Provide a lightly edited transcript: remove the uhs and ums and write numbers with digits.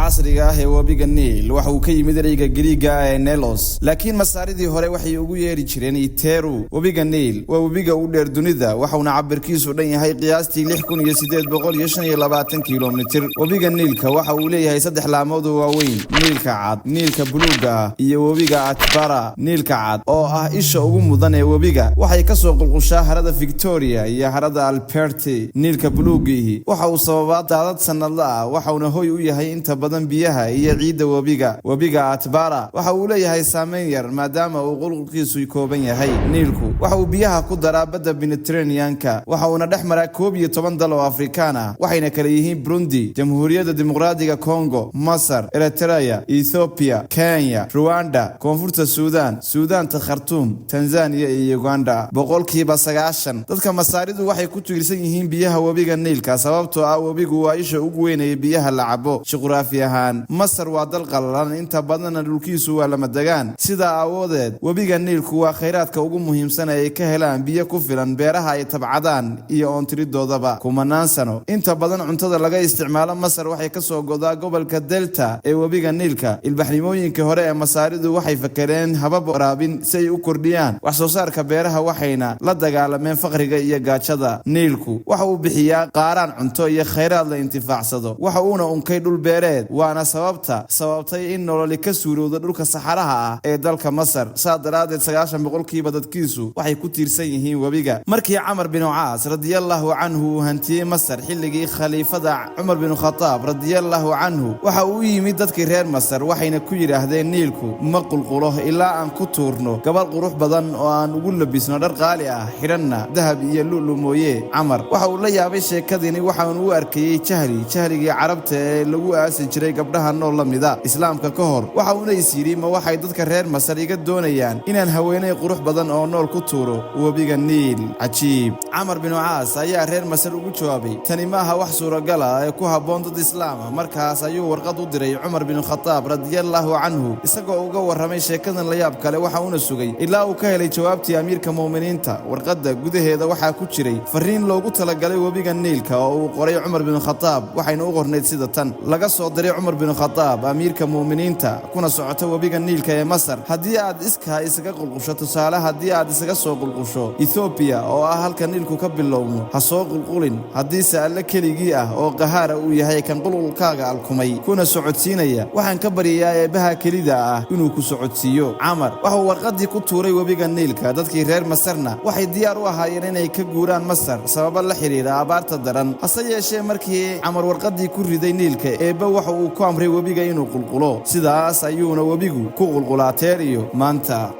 Casriga ah ee webiga Niil waxa uu ka yimid ereyga Giriiga ah ee Nelos, laakiin Masaaridii hore waxay ugu yeeri jireen Iteru. Webiga Niil waa webiga u dheer dunida, waxauna cabirkiisu dhan yahay qiyaastii 6825 kilomitir. Webiga Niilka waxa uu leeyahay saddex laamood oo waaweyn: Niilka Cad, Niilka Buluuga ah iyo webiga Atbara. Niilka Cad, oo ah isha ugu mudan ee webiga, waxay kasoo qulqushaa harada Victoria iyo harada Alberti. Niilka Buluugiihi waxa uu sababaa daadad sanadla ah, waxauna hoy u yahay inta badan biyaha iyo ciidda webiga. Webiga Atbara waxa uu leeyahay saameyn yar, maadaama uu qulqulkiisu kooban yahay. Niilku waxa uu biyaha ku daraa badda Mediterraneanka, waxa uuna dhex maraa 11 dal oo Afrikaan ah, waxayna kala yihiin Burundi, Jamhuuriyadda Dimuqraadiga Congo, Masar, Eritrea, Ethoobiya, Kenya, Ruwanda, Koonfurta Suudaan, Suudaanta Khartuum, Tanzaniya iyo Uganda. 90% dadka Masaaridu waxay ku tiirsan yihiin biyaha webiga Niilka, sababtoo ah webigu waa isha ugu weynaya biyaha la cabo. Juqraafi ahaan, Masar waa dal qalalan, inta badanna dhulkiisu waa lamadegaan. Sidaa aawadeed, webiga Niilku waa khayraadka ugu muhiimsan ee ay ka helaan biyo ku filan beeraha ay tabcadaan iyo oontiridoodaba. Kumanaan sano, inta badan cuntada laga isticmaalo Masar waxay kasoo godaa gobolka delta ee webiga Niilka. Ilbaxnimooyinkii hore ee Masaaridu waxay fakereen habab waraabin si ay u kordhiyaan wax soo saarka beeraha, waxayna la dagaalameen faqriga iyo gaajada. Niilku waxa uu bixiyaa qaaraan cunto iyo khayraad la intifaacsado, waxa uuna unkay dhul beereed, waana sababta sababtay in nololi ka suurowda dhulka saxaraha ah ee dalka Masar. Saa daraaddeed, 90% dadkiisu waxay ku tiirsan yihiin webiga. Markii Camar binu Caas radiyallaahu canhu uu hantiyey Masar xilligii khaliifada Cumar binu Khataab radiyallaahu canhu, waxa uu u yimid dadkii reer Masar, waxayna ku yidhaahdeen: "Niilku ma qulqulo ilaa aan ku tuurno gabadh qurux badan oo aan ugu labisno dhar qaali ah, xidhanna dahab iyo lu'lu mooye." Camar waxa uu la yaabay sheekadini, waxaanu u arkayey jahli jahligii Carabta ee lagu aasi jiray gabdhaha nool la mida Islaamka ka hor. Waxa uuna is yidhi: "Ma waxay dadka reer Masar iga doonayaan inaan haweeney qurux badan oo nool ku tuuro webiga Niil? Cajiib." Camar binu Caas ayaa reer Masar ugu jawaabay: "Tani maaha wax suuragal ah ee ku habboon dad Islaam ah." Markaas ayuu warqad u diray Cumar binu Khataab radiyallaahu canhu, isagoo uga warramay sheekadan la yaab kale. Waxa uuna sugay ilaa uu ka helay jawaabtii amiirka mu'miniinta. Warqadda gudaheeda waxaa ku jiray farriin loogu talagalay webiga Niilka oo uu qoray Cumar binu Khataab, waxayna u qornayd sida tan: Laga soo diray Cumar binu Khataab, amiirka mu'miniinta, kuna socota webiga Niilka ee Masar. Haddii aad iskaa isaga qulqusho, tusaale, haddii aad isaga soo qulqusho Ethoobiya oo ah halka Niilku ka bilowmo, ha soo qulqulin. Haddiise Alle keligii ah oo qahaara uu yahay kan qulqulkaaga alkumay kuna socodsiinaya, waxaan ka baryayaa Eebbaha kelida ah inuu ku socodsiiyo. Camar waxa uu warqaddii ku tuuray webiga Niilka. Dadkii reer Masarna waxay diyaar u ahaayeen inay ka guuraan Masar sababo la xidhiidha abaarta daran. Hase yeeshee, markii Camar warqaddii ku riday Niilka, Eebbe waxa uu ku amray webiga inuu qulqulo. Sidaas ayuuna webigu ku qulqulaa teer iyo maanta.